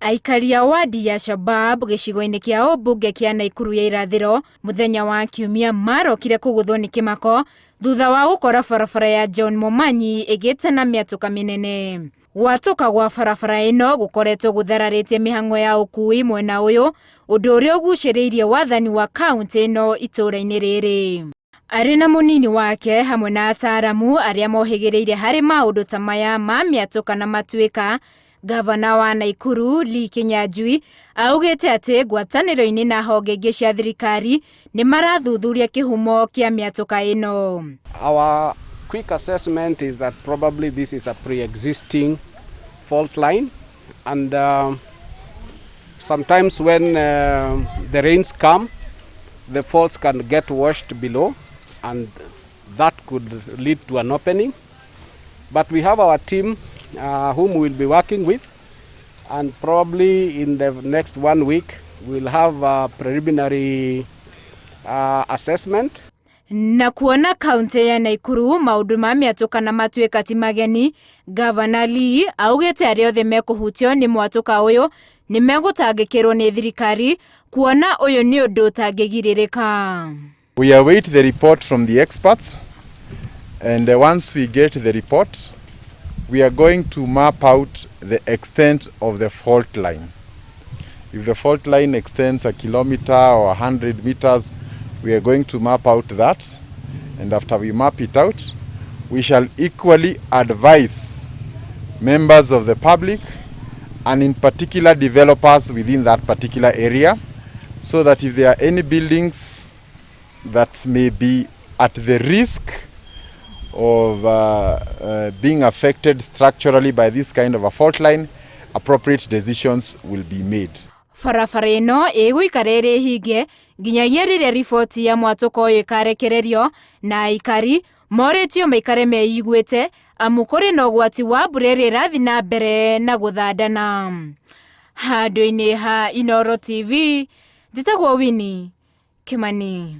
Aikari a wadi ya Shabab gĩcigo-inĩ kĩa ũmbunge kĩa Naikuru ya irathĩro mũthenya wa Kiumia marokire kũgũthwo nĩ kĩmako thutha wa gũkora barabara ya John Momanyi ĩgĩte na mĩatũka mĩnene. Gwatũka gwa barabara ĩno gũkoretwo gũthararĩtie mĩhang'o ya ũkui mwena ũyũ, ũndũ ũrĩa ũgucĩrĩirie wathani wa kauntĩ ĩno itũũra-inĩ rĩrĩ. Arĩ na mũnini wake hamwe na ataaramu arĩa mohĩgĩrĩire harĩ maũndũ ta maya ma mĩatũka na matuĩka, Ngavana wa Naikuru Lee Kinyanjui augĩte atĩ ngwatanĩro-inĩ na honge ingĩ cia thirikari nĩ marathuthuria kĩhumo kĩa mĩatũka ĩno. Our quick assessment is that probably this is a pre-existing fault line and sometimes when the rains come, the faults can get washed below and that could lead to an opening. But we have our team whom we will be working with, and probably in the next one week we'll have a preliminary assessment. Na kuona kaunti ya Naikuru maũndũ ma mĩatũka na matuĩka ti mageni, Gavana Lee augĩte arĩa othe mekũhutio nĩ mwatũka ũyũ nĩ megũtangĩkĩrwo nĩ thirikari kuona ũyũ nĩ ũndũ ũtangĩgirĩrĩka. We await the report from the experts, and once we get the report, we are going to map out the extent of the fault line. If the fault line extends a kilometer or 100 meters, we are going to map out that, and after we map it out, we shall equally advise members of the public and in particular developers within that particular area, so that if there are any buildings that may be at the risk of being affected structurally by this kind of a fault line, appropriate decisions will be made. Barabara ĩno ĩgũikara ĩrĩ hinge nginyagia rĩrĩa riboti ya mwatũka ũyũ ĩkarekererio na aikari morĩtio maikare meiguĩte amu kũrĩ na ũgwati wa mbura ĩrĩa ĩrathiĩ na mbere na gũthandana. Handũ-inĩ ha Inooro TV, njĩtagwo Winnie Kimani.